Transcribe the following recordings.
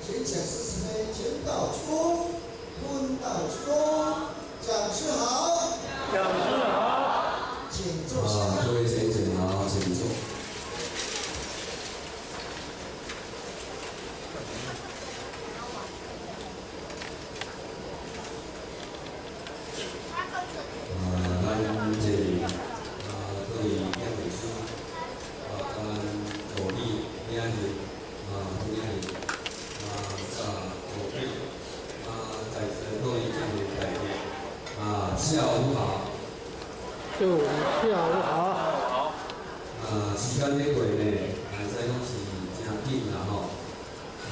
請講師慈悲前導鞠躬，蹲倒鞠躬。講師好。講師好。請坐下。啊，各位先生好，請坐。啊，咱這裡啊，各位講師啊，咱助理領袖啊，副領袖啊，甲助理啊，在座各位正面大家啊，下午好。就下午好。啊，時間咧過呢，會使講是誠緊啦吼。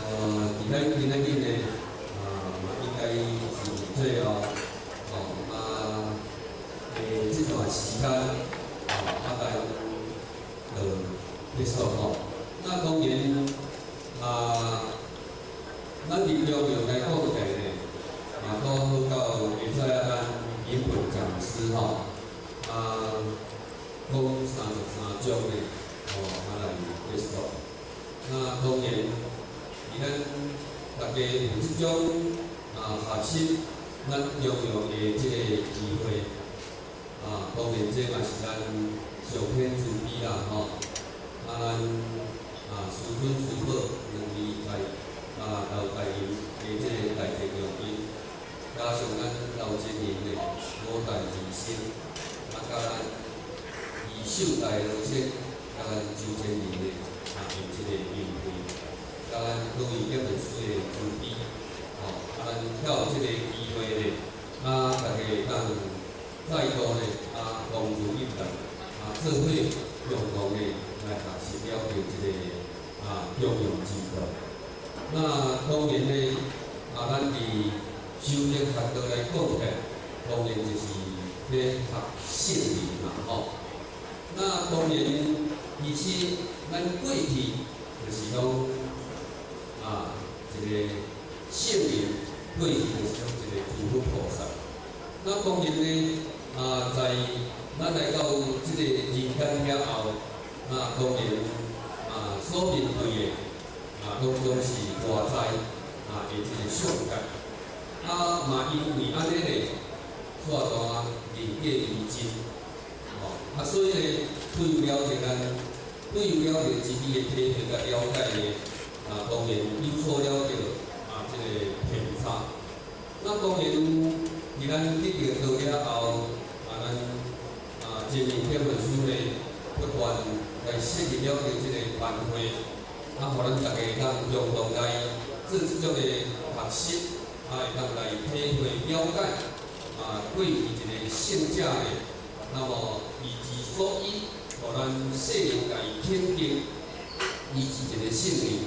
佇咱今仔日呢，啊，嘛應該是最後，哦，啊，這段時間，哦，啊，咱就結束吼。那當然，啊，咱佇中庸來講起來呢，嘛拄好到會使啊，咱引本講師吼，啊，講33章呢，哦，啊來結束。那當然，佇咱大家有這種啊學習咱中庸的這個機會，啊，當然這嘛是咱上天慈悲啦吼。啊，咱啊師尊師母兩位大啊劉大仁的這個大德用音，加上咱劉真仁的五大二星，啊，佮咱二秀大老先，佮咱周真仁的啊的這個恩惠，佮咱各位講師的慈悲，吼，啊，咱才有這個機會呢，啊，大家會當再度呢，啊，同住一道，啊，做伙共同的來學習了解這個啊中庸之道。那當然呢，啊，咱佇修行學道來講起來，當然就是咧學聖人嘛，吼。那當然，其實咱過去就是講啊，一個聖人過去就是講一個諸佛菩薩。那當然呢，啊，在咱來到這個人間了後，那當然啊，所面對的啊，攏總是大災啊的這個相界。啊，嘛因為按呢咧，煞怎人假為真，吼啊，所以咧，對有了解咱，對有了解自己的體會佮了解咧，啊，當然有所了解啊，這個偏差。那當然，佇咱得到道了後，啊，咱啊，前面這本書咧，不斷來設立了這個班會，啊，予咱大家會當共同來做這種的學習，啊，會當來體會了解，啊，過去一個聖者呢，那麼伊之所以，予咱世人共伊肯定，伊是一個聖人，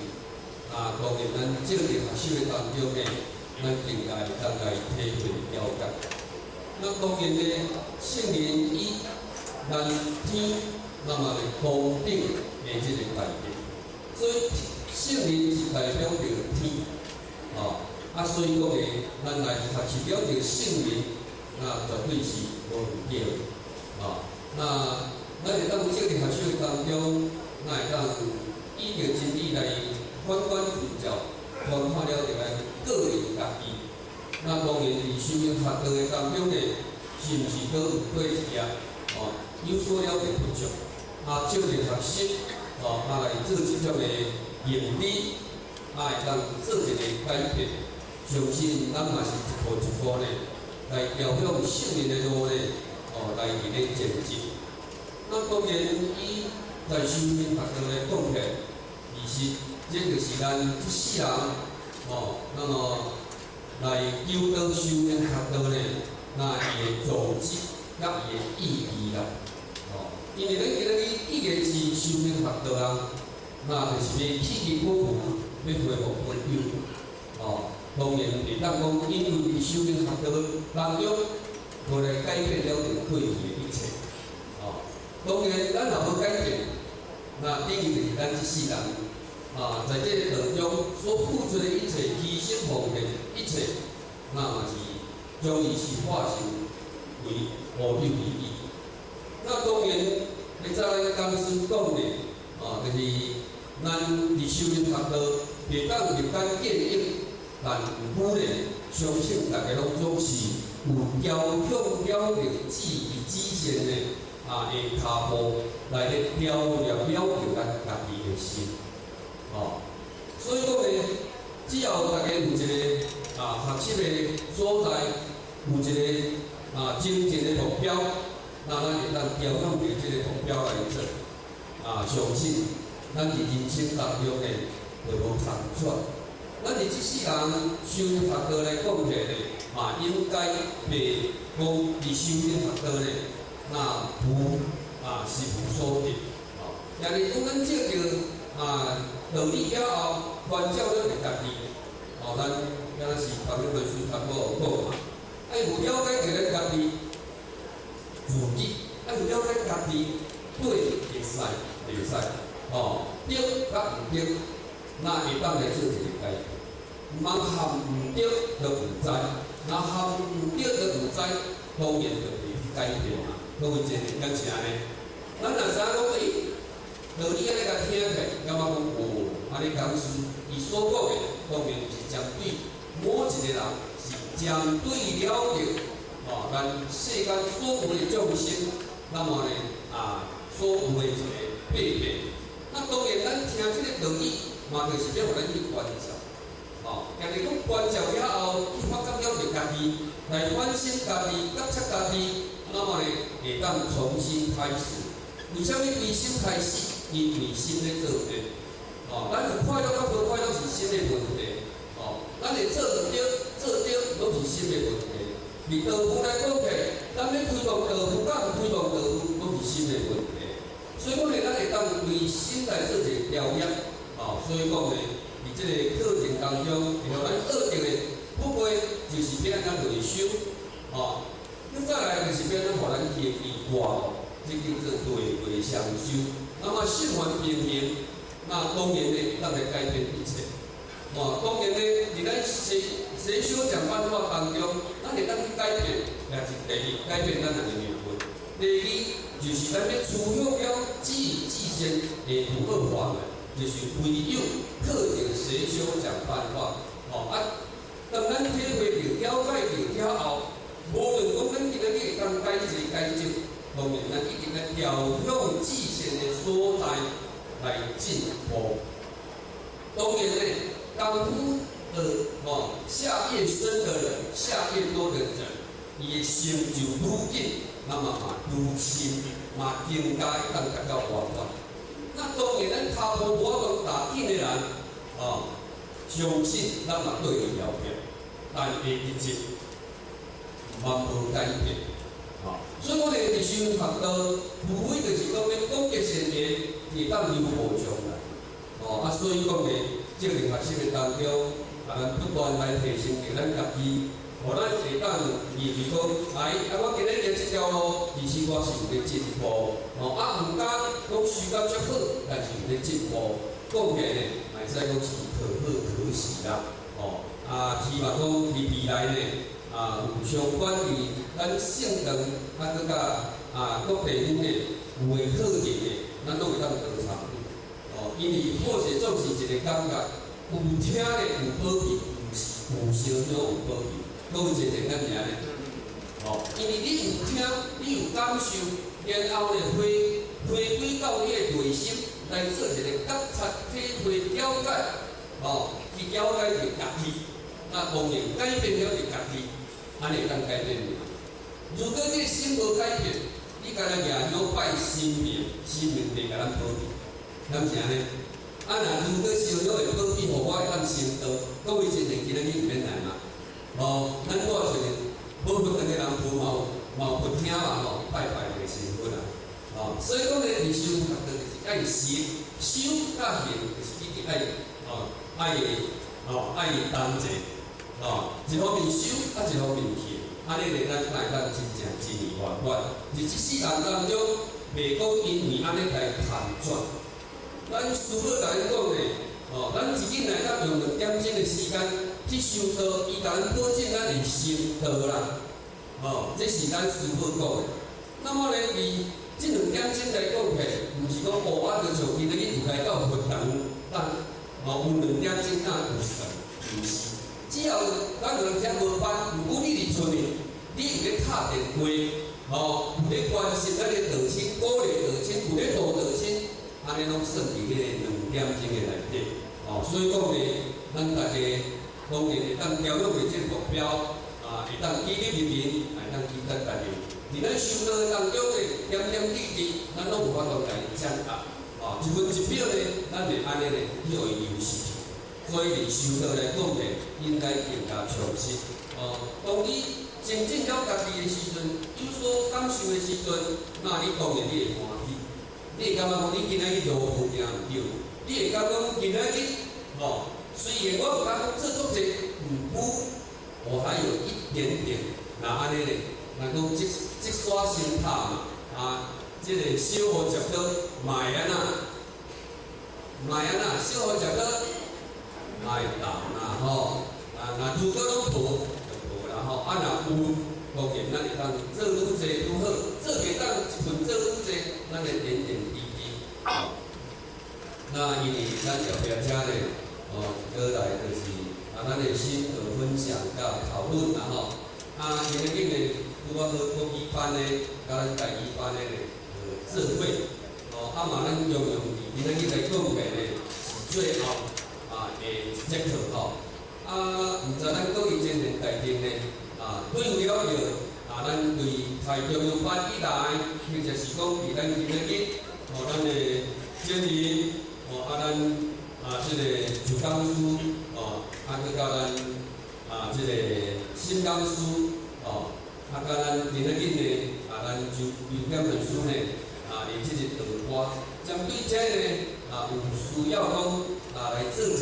啊，當然咱這個學習的當中呢，咱更加會當來體會了解。那當然呢，聖人以咱天，那麼來公頂的這個代表，所以聖人是代表著天，哦，啊，所以講呢，咱來學習了這個聖人，那絕對是無毋對的，哦，那咱會當這個學習的當中，那會當依著真理來反觀自照，觀看了著咱個人家己。那當然佇修行學道的當中呢，是毋是閣有過去啊？哦，有所了解不足，啊，借著學習，哦，啊來做這種的認知，啊會當做一個改變。相信咱嘛是一步一步呢，來朝向聖人的路呢，哦，來佇咧前進。那當然，以在修行學道來講起來，其實這就是咱這世人，哦，那麼來求道修行學道呢，那伊的組織佮伊的意義啦，哦，因為咱今仔日既然是修行學道啊，那就是欲去其果苦，欲恢復本有，哦，當然袂當講因為佇修行學道當中，無來改變了著過去的一切，哦，當然咱若無改變，那等於就是咱這世人啊，在這個當中所付出的一切犧牲奉獻一切，那嘛是將伊是化成為烏有而已。那當然，你早咱講師講的，哦，就是咱佇修行學道，袂當立竿見影，但有久咧，相信大家攏總是有朝向了了至義至善的啊的跤步來咧調煉了著咱家己的心，哦。所以講呢，只要大家有一個啊學習的所在，有一個啊精進的目標，那咱會當朝向著這個目標來做，啊，相信咱佇人生當中呢，就無空轉。咱佇這世人修學道來講起來呢，嘛應該袂講佇修行學道呢，那無啊是無所得。哦，若是講咱證著啊道理了後，觀照了著家己，哦，咱敢若是別個律師頭有講嘛，愛有了解著咱家己自己，愛有了解家己對會使袂使，哦，對佮毋對，那會當來做一個改變。毋通含毋對就毋知，若含毋對就毋知，當然就袂去改變嘛。各位真會敢是按呢？咱若知影講，欸，道理按呢共聽起來，感覺講哦，按呢講師伊所講的，當然是針對某一個人，是針對了著哦，咱世間所有的眾生，那麼呢啊，所有的一個秘密。那當然，咱聽這個道理，嘛就是欲予咱去觀照。哦，假如講觀照了後，去發覺了著家己，來反省家己、覺察家己，那麼呢，會當重新開始。為啥物對心開始？因為心咧做業。哦，咱有快樂佮無快樂是心的問題。哦，咱會做毋對、做對，攏是心的問題。佇道夫來講起來，咱欲推動道夫，佮毋推動道夫，攏是心的問題。所以講呢，咱會當對心來做一個調業。哦，所以講呢，佇這個課程當中，會予咱學著的，不過就是欲按怎內修，哦，閣再來就是欲按怎予咱行為活，這叫做內外雙修。那麼心煩平衡，那當然呢，當來改變一切。哦，當然呢，佇咱邪邪修講辦法當中，咱會當去改變，也是第一改變咱人的命運。第二，就是咱欲趨向了至義至善的無惡法門，就是唯有課程邪修講辦法。哦啊，當咱體會著、了解著了後，無論講咱今仔日會當改濟改少，當然咱一定愛朝向至善的所在來進步。當然呢，功夫的哦下業深的人，下業多的人，伊的成就愈緊，那麼嘛愈深，嘛更加會當達到圓滿。那當然，咱跤步無法度踏緊的人，哦，相信咱嘛對伊了解，但會一直嘛無改變。哦，所以我哋佇修學道，無非就是講欲廣結善緣，會當留無將來。哦，啊，所以講呢，這個學習的當中，啊，咱不斷來提升著咱家己，予咱會當認為講，哎，啊，我今日行這條路，其實我是有咧進步。哦，啊，毋敢講修到足好，但是有咧進步。講起來呢，嘛會使講是可賀可喜啦。哦，啊，希望講佇未來呢，啊，有相關佇咱聖堂啊，閣佮啊各地方的有的課程的，咱攏會當多參與。哦，因為破邪總是一個感覺，有聽的有保庇，毋是有燒香有保庇，閣有一個咱爾呢？哦，因為你有聽，你有感受，然後呢，回回歸到你的內心來做一個覺察、體會、了解，哦，去了解著家己，那當然改變了著家己，按呢會當改變。如果這個心無改變，你干焦舉香拜神明，神明袂共咱保庇，敢是按呢？啊，若如果燒香會保庇，予我會當成道，各位真濟今仔日毋免來嘛。哦，咱帶一個無佛堂的人婆嘛有嘛有佛廳嘛吼，拜拜就成佛啦。哦，所以講咧，佇修學就是愛行，修佮行就是一定愛哦，愛哦愛同齊哦，一方面修，啊一方面行，按呢咧，咱才會當真正真圓滿。佇這世人當中，袂講因為按呢來談轉。咱師父共咱講咧，哦，咱一進來咱用兩點鐘的時間去修道，伊共咱保證咱會成道啦。哦，這是咱師父講的。那麼咧，佇這兩點鐘來講起，毋是講哦，我就像今仔日有來到佛堂，但哦有兩點鐘敢有算？毋是，只要咱兩點無班，毋過你佇厝裡，你有咧敲電話，吼，有咧關心咱的道親，鼓勵道親，有咧度道親，按呢攏算佇彼個兩點鐘的內底。哦，所以講呢，咱大家當然會當調整的這個目標，啊，會當激勵人民，會當激勵家己。佇咱修道當中的點點滴滴，咱攏有法度來掌握。哦，一分一秒呢，咱會按呢呢去予伊流失去。所以佇修道來講呢，應該更加充實。哦，當你真正了家己的時陣，有所感受的時陣，那你當然你會歡喜。你會感覺講你今仔日落雨行毋對，你會感覺講今仔日，吼，雖然我有感覺做足濟，毋過我還有一點點，若按呢呢，若講積積沙成塔嘛，啊，這個小雨食倒，嘛會按怎？嘛會按怎？小雨食倒，嘛會澹啦吼，啊，若如果攏無，就無啦吼，啊，若有，當然咱會當做愈濟愈好，做袂當一份做愈濟，咱會點點滴滴。那因為咱後壁遮呢，哦，過來就是啊，咱的心得分享佮討論啦吼。啊，今仔日呢，拄仔好國語班的，佮咱台語班的呢，做伙，哦，啊嘛，咱用用佇今仔日來講的呢，是最後啊的一節課吼。啊，毋知咱國語青年大陣呢，啊，對有了後，啊，咱對開中央班以來，或者是講佇咱今仔日，哦，咱的建議，哦，啊，咱啊，這個周講師，哦，啊，閣佮咱啊，這個新講師，哦，啊，佮咱今仔日呢，啊，咱周劉點傳師呢，啊，佇這個道歌，針對這個呢，啊，有需要講啊來做一個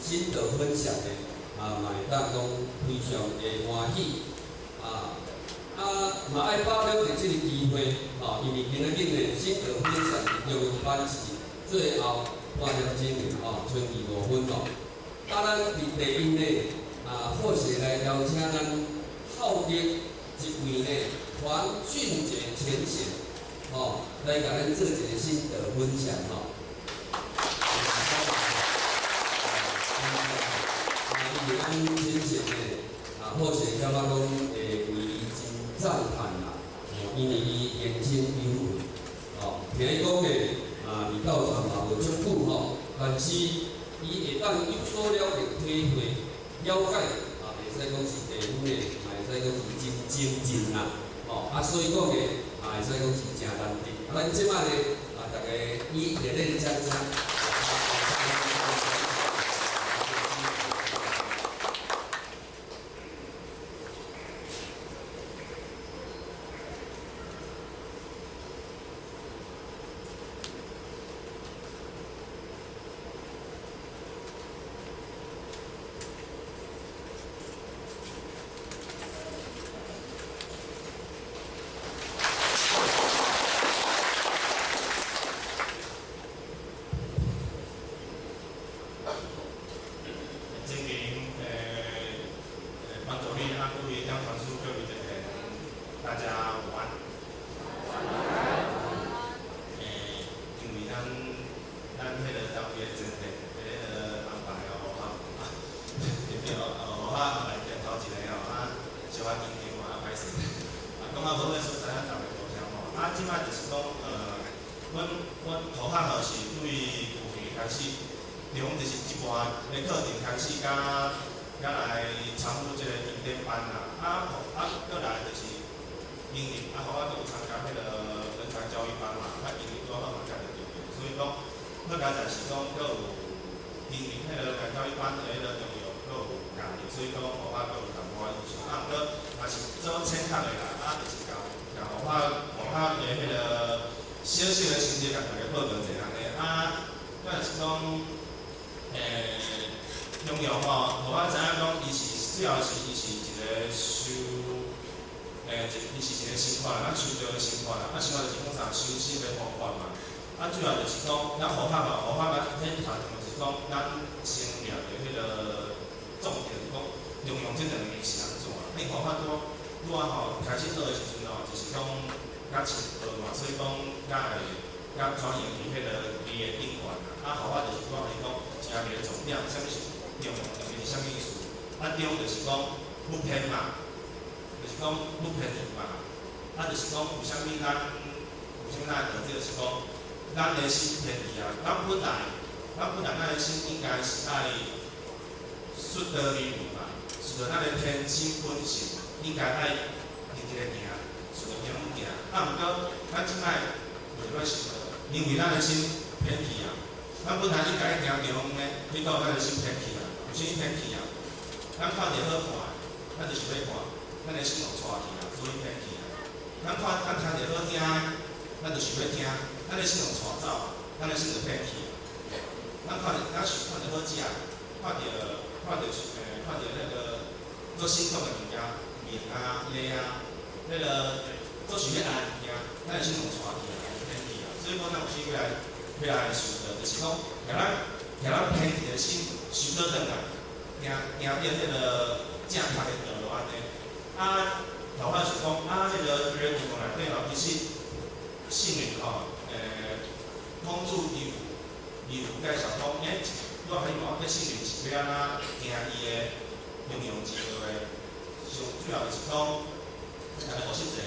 心得分享的，啊，嘛會當講非常的歡喜，啊，啊，嘛愛把握著這個機會，吼，因為今仔日呢，心得分享的中央班是最後半點鐘的吼，剩餘5分哦。啊，咱佇第一呢，啊，好勢來邀請咱浩德一位呢，黃俊傑前賢，吼，來共咱做一個心得分享吼。啊，因為咱前賢呢，啊，好勢感覺講會為伊真讚嘆啦，哦，因為伊年輕有為，哦，聽伊講呢，啊，佇道場嘛無足久吼，但是伊會當有所了解體會了解，啊，會使講是地方呢，嘛會使講是真精進啦，吼，啊，所以講呢，啊，會使講是誠難得。啊，咱這擺呢，啊，逐家以熱烈的掌聲。尊敬班主任啊，各位講傳師，各位同學，大家午安。因為咱彼個單位的前提，彼個安排哦，哈，特別哦，哦，哈來點頭一個哦，啊，小可緊張嘛，啊，歹勢。啊，講較無好所在，咱逐個多謝吼。啊，這擺就是講，阮塗學吼是對舊年開始，對，阮就是一半的課程開始，佮來參與這個經典班啦。啊，啊，閣來就是英語，啊，予我閣有參加彼個人才教育班嘛。啊，英語拄好嘛遮爾重要，所以講，好佳在是講閣有英語彼個人才教育班的彼個重要，閣有加入，所以講予我閣有淡薄仔印象。啊，毋過嘛是做淺學的啦，啊，就是共予我的彼個小小的成績共大家報告者按呢。啊，咱就是講，中藥吼，予我知影講，伊是主要是伊是一個修，伊是一個心法，咱修道的心法啦。啊，心法就是講啥，修心的方法嘛。啊，主要就是講，咱護法吼，護法咱彼頭就是講，咱先掠著彼個重點，講中庸這兩個字是按怎？你護法拄拄仔吼開始學的時陣吼，就是講較淺學嘛，所以講較會佮轉用佇彼个伊的頂懸啊。啊，護法就是講伊講誠一个重點，啥物是中庸？中是啥物意思？啊，中就是講不偏嘛，就是講不偏離嘛。啊，就是講有啥物咱有啥物咱會得就是講，咱的心偏離啊。咱本來咱的心應該是愛順道而為嘛，順著咱的天性本性，應該愛直直咧行，順著天行。啊，毋過咱這擺袂這擺想，因為咱的心偏去啊。咱本來應該行中的，結果咱的心偏去啊，有啥物偏去啊？咱看著好看，咱就想欲看，咱的心就帶去啊，所以偏去啊。咱聽著好聽，咱就想欲聽，咱的心就帶走，咱的心就偏去。咱想看著好食，看著那個做心動的物件，面啊、螺啊，彼个做想欲愛的物件，咱的心就帶去啊，偏去啊。所以講，咱有時欲來想著，就是講，共咱偏去的心收倒轉來，行行佇彼个正確的道路按呢。啊，頭仔是講，啊，彼个彼个經文內底吼，其實聖人吼，孔子伊有介紹講，我彼看這聖人是欲按怎行伊的中庸之道的。上主要就是講，逐家學習者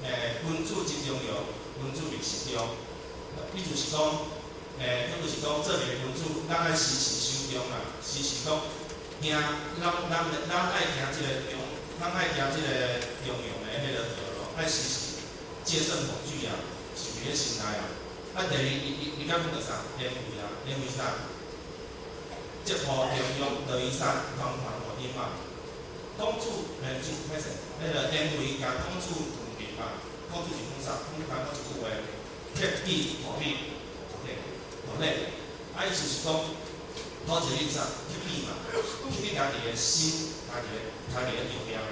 啊，君子之中庸，君子為時中。意思是講，意思是講，做一个君子，咱愛時時守中啊，時時講行，咱愛行這个中，咱愛行這个中庸的彼个道路，愛時時戒慎恐懼啊，是佇咧心內啊。啊，第二，伊閣講著啥？賢惠啊，賢惠是啥？節乎中庸，道義善，通傳互音嘛。孔子，就歹勢，彼个賢惠共孔子問題嘛。孔子是講啥？孔子講一句話：克己護理，護禮，護禮。啊，意思是講，討一個啥？克己嘛，克己家己的心，家己的欲念。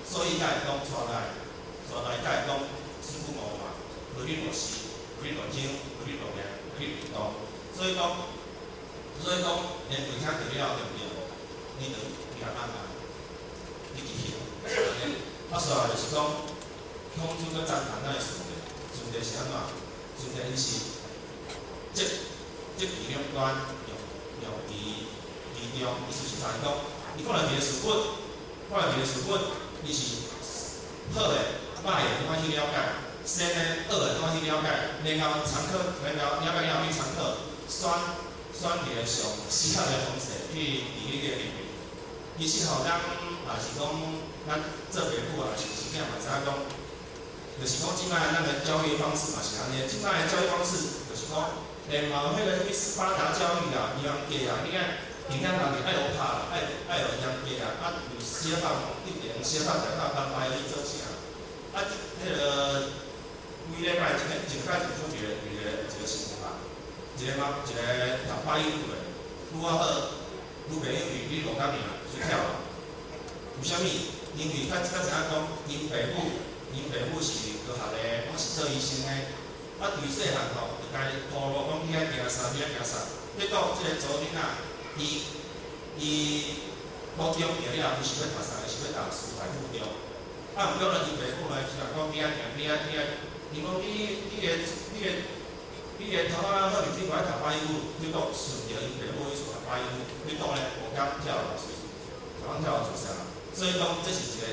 所以才會講帶來，帶來才會講師傅五嘛，何必若思，何必若精，何必若念，何必若動。所以講，賢惠聽著了，對毋對？你就你來慢慢，你記起來。啊，所以就是講，孔子閣讚嘆咱的上帝，上帝是按怎？上帝伊是擇擇其兩端，用用其其中，意思是啥？伊講，伊看著一個事物，看著一個事物，伊是好的、歹的，攏愛去了解；善的、惡的，攏愛去了解。然後參考，然後了解了後去參考，選一個上適合的方式去佇彼個裡面。其實吼，咱也是講，咱做爸母啊，是是囝嘛知影講，就是講這擺咱的教育方式嘛是按呢。這擺的教育方式就是講，然後彼個啥物斯巴達教育啦，嚴格啊，你看，囡仔家己愛學拍啦，愛學嚴格啊，啊，有司法一定司法大學安排去做啥？啊，彼个幾禮拜前前擺就出一個新聞啊，一個媽一個讀八一的，拄仔好女朋友佇咧路口爾隨跳啊。為啥物？因為較較知影講，𪜶爸母是高學的，攏是做醫生的。啊，對細漢吼，就共伊鋪路講去遐行啥，去遐行啥。結果這個查某囡仔，伊高中畢業了，伊是欲讀啥？伊是欲讀師範附中。啊，毋過咧，𪜶爸母來是講去遐行，去遐去遐。伊講你的頭仔好入去，無愛讀八一五，結果順著𪜶爸母意思讀八一五，結果咧無敢跳樓，頭敢跳樓自殺。所以講，這是一個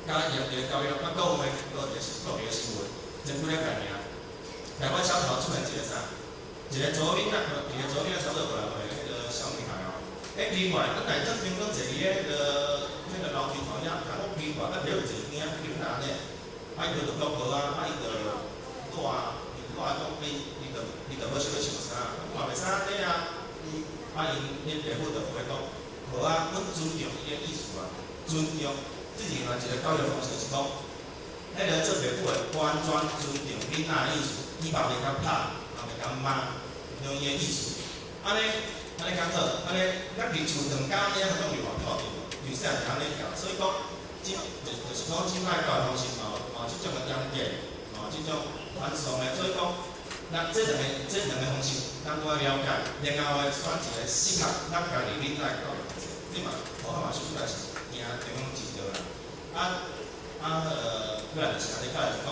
較嚴格的教育。啊，閣有咧，閣一個新聞，前幾禮拜爾，台灣小桃出現一個啥？一個查某囡仔，一個查某囡仔差不多五六歲，彼個小女孩哦。欸，奇怪，啊，但正平講坐佇咧彼個樓梯頭遐，講奇怪，啊，爸有坐邊仔，你哪按呢？啊，伊就講無啊，啊，伊就蹛，伊蹛講，伊就欲想欲穿衫，嘛袂使按呢啊。伊啊，𪜶爸母就回講，無啊，阮尊重伊的意思啊，尊重。這是另外一個教育方式，是講，彼個做爸母的完全尊重囡仔的意思，伊嘛袂共拍，嘛袂共罵，用伊的意思。按呢較好，按呢，咱佇厝長家爾攏佇外口佇，由細漢就按呢教，所以講，就是講，這擺教育方式嘛有這種的嚴格，嘛有這種寬鬆的，所以講，咱這兩個方式，咱都愛了解，然後來選一個適合咱家己囡仔的教育方式。這嘛，我嘛是出來是行中庸之道啦。啊，過來就是按呢，過來就是講，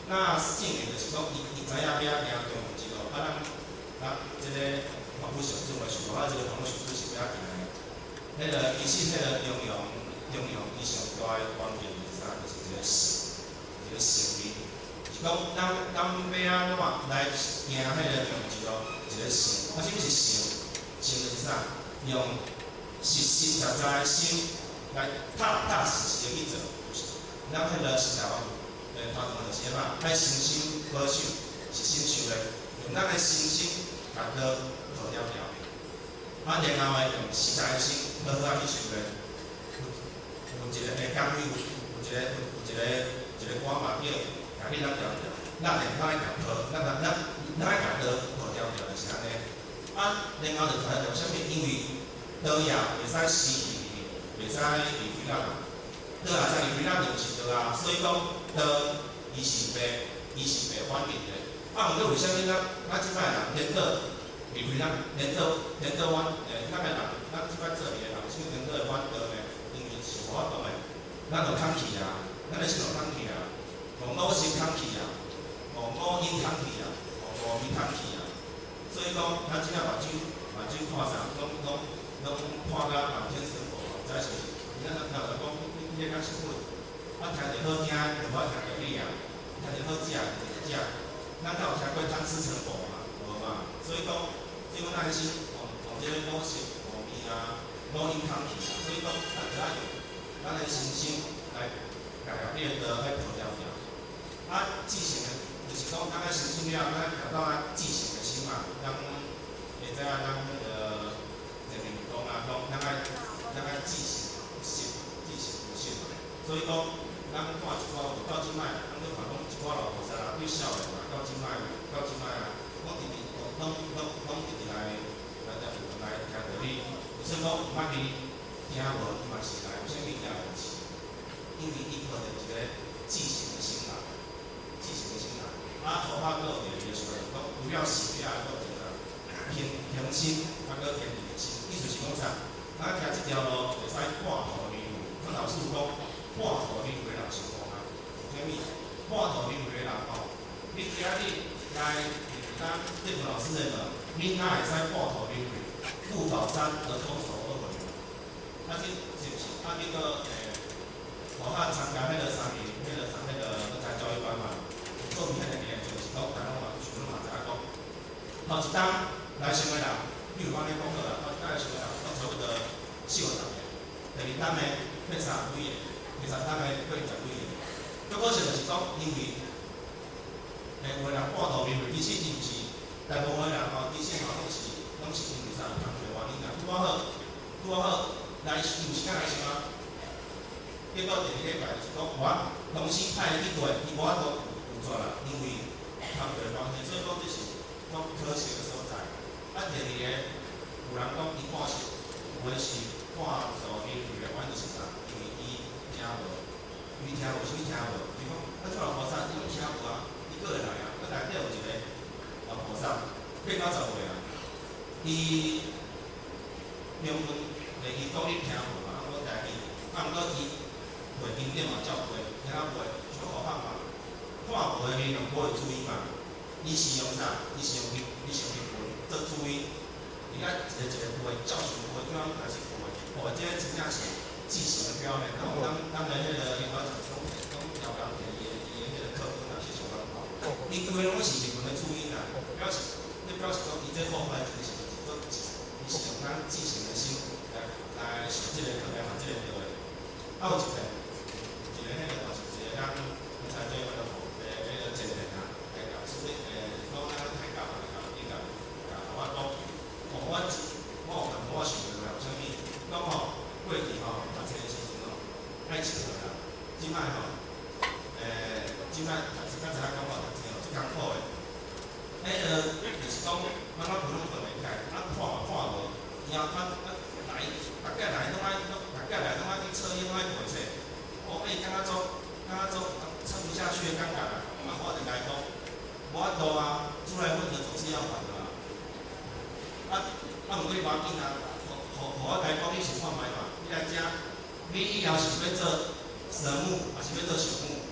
那圣的就是講，伊知影欲按怎行中庸之路，啊，咱這个凡夫俗子嘛，想無啊，這个凡夫俗子是欲按怎行的？彼个其實彼个中庸，中庸伊上大的關鍵是啥？就是一個信，一個信念。是講，咱欲按怎來行彼个中庸之路？一個信，啊，啥物是信？信就是啥？用實實在在的心來踏踏實實的去做。咱彼个實在講，頭前就是啥嘛？愛誠心保守，實心修煉，用咱的身心共刀抱牢牢。啊，然後呢，用實在的心好好仔去修煉。有一个工友，有一個歌嘛叫，共彼咱牢牢，咱會咱愛共抱，咱愛共刀抱牢牢，就是按呢。啊，然後就提到啥物？因為刀也袂使死去，袂使離開咱啊。刀若使離開咱就毋是刀啊，所以講刀伊是袂反應的。啊，毋過為啥物咱這擺人顛倒離開咱，顛倒阮咱的人，咱這擺做的人，為啥物顛倒會反刀呢？因為是無法度的，咱就空去啊，咱的心就空去啊，無五色空去啊，無五蘊空去啊，無五味空去啊。所以講，咱這擺目睭看啥，攏看甲滿天神佛，毋知是毋是？咱若講，你咧講日本，啊，聽著好聽，就無愛聽著你啊；聽著好食，就食。咱敢有聽過貪吃成佛嘛？無嘛。所以講，咱的心予這个五色五味啊，五蘊空去啊。所以講，咱就愛用咱的身心來共彼个刀愛抱牢牢。啊，至誠的，就是講，咱愛身心了，咱調到啊至誠的心嘛。咱會知影咱彼个前面講啊，講咱愛至誠不信，至誠不信。所以講，咱看一寡到這擺，咱閣看講一寡老菩薩啊，對少年啊，到這擺啊，攏直直攏直直來聽著你。就算講毋捌你聽無，伊嘛是來，為啥物伊也來是？因為伊抱著一個至誠的心來，至誠的心來。啊，頭髮閣有一個就是講，除了信了，閣有一個平心，啊，閣天地的心。意思是講啥？咱行這條路會使半途而廢。阮老師有講，半途而廢的人成功啊？為啥物？半途而廢的人吼，你今日來咱這個老師的問，你哪會使半途而廢？入寶山而空手而回？啊，這是毋是？啊，結果我較參加彼個三年，彼個人才教育班嘛，有做片的經驗就是講，台灣嘛，想嘛知影講，頭一冬來想的人，比如講你講好啦，頭一冬來想的人，攏差不多40-50個，第二冬的變30幾个，第三冬的變20幾个。結果是就是講，因為有的人半途而廢，其實伊毋是，大部分的人吼，其實吼攏是因為啥？工課原因啦。拄仔好來，伊有時間來想啊。結果第二禮拜就是講，我東西派去過，伊無法度有做啦，因為工課的關係，所以講這是講可惜的所在。啊，第二个，有人講伊半是，有的是半途而廢的原因就是啥？因為伊聽無，伊聽無，啥物聽無？伊講，啊，這老菩薩伊攏聽無啊，伊閣會來啊，閣內底有一個老菩薩，80-90歲啊，伊兩分，伊講你聽無嘛，啊，講台語，啊，毋過伊背經典嘛照背，聽啊背，像學法嘛，看無的面容無會注意嘛，伊是用啥？伊是用日文做注意，伊愛一个一个背，照想背，怎樣開始背？哦，這個真正是至誠的表現。然後咱的彼個另外一個講調工摕伊的彼个課本啊，是上當看。伊規個攏是日文的注音啊，表示你表示講伊這方法真是做，伊是用咱至誠的心來上這個課，來學這個課的。啊，有一個彼個嘛是一個咱人才教育的彼個前人啊，來教，所以講咱抬教嘛，教伊教我講，哦，我有淡薄仔想袂落來，為啥物？講吼，過去吼讀冊的時陣吼，愛佚佗啦，這擺吼，這擺較知影講我讀冊吼，足艱苦的。彼个就是講，咱困攏困袂起來，啊看嘛看無，然後啊來，逐擺來攏愛，逐擺來攏愛去測驗，攏愛背冊。哦，欸，感覺足撐不下去的感覺啊！啊，我就共伊講，無法度啊，出來混的總是要還的啊。啊，毋過你無要緊啊，予我共伊講，你想看覓嘛？你來遮，你以後是欲做神木，還是欲做小木？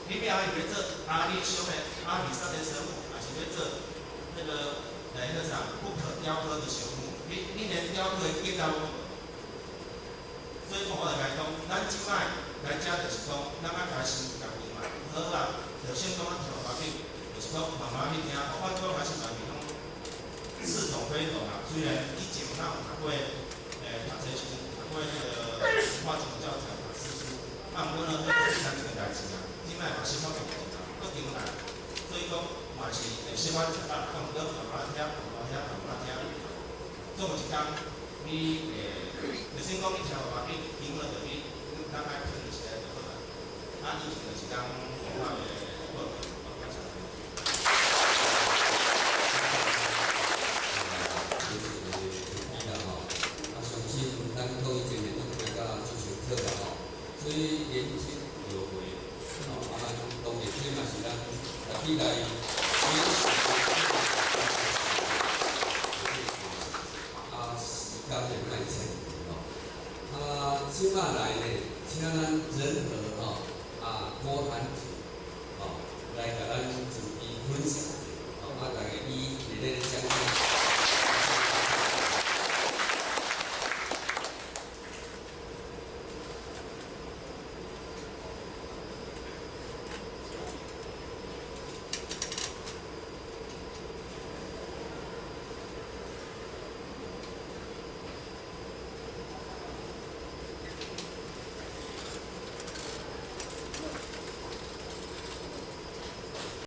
你欲予伊欲做阿里兄的阿里山的神木，抑是欲做彼个彼个啥不可雕刻的朽木？你連雕刻的結構攏無。所以講，我就共伊講，咱這擺來遮就是講，咱愛開始家己嘛好啊，就先講咱聽無要緊，就是講慢慢去聽。我拄開始嘛是講似懂非懂啊。雖然以前咱有讀過，讀冊時陣讀過彼个化學教材、讀四書，啊，毋過呢，彼是咱這個代誌啊，這擺嘛小可變一下，閣重來，所以講嘛是會小可食力，啊，毋過慢慢聽，慢慢聽，慢慢聽，總有一工你會，就算講你聽無要緊，基本就你咱愛聽起來就好啦。啊，以前就是講文化的報告，感謝。啦吼，啊，相信咱各位青年攏聽甲足清楚啦吼，所以年輕有為，吼，啊，咱當然這嘛是咱家己來學習，啊，時間會莫淺吼，啊，這擺來呢，請咱仁和。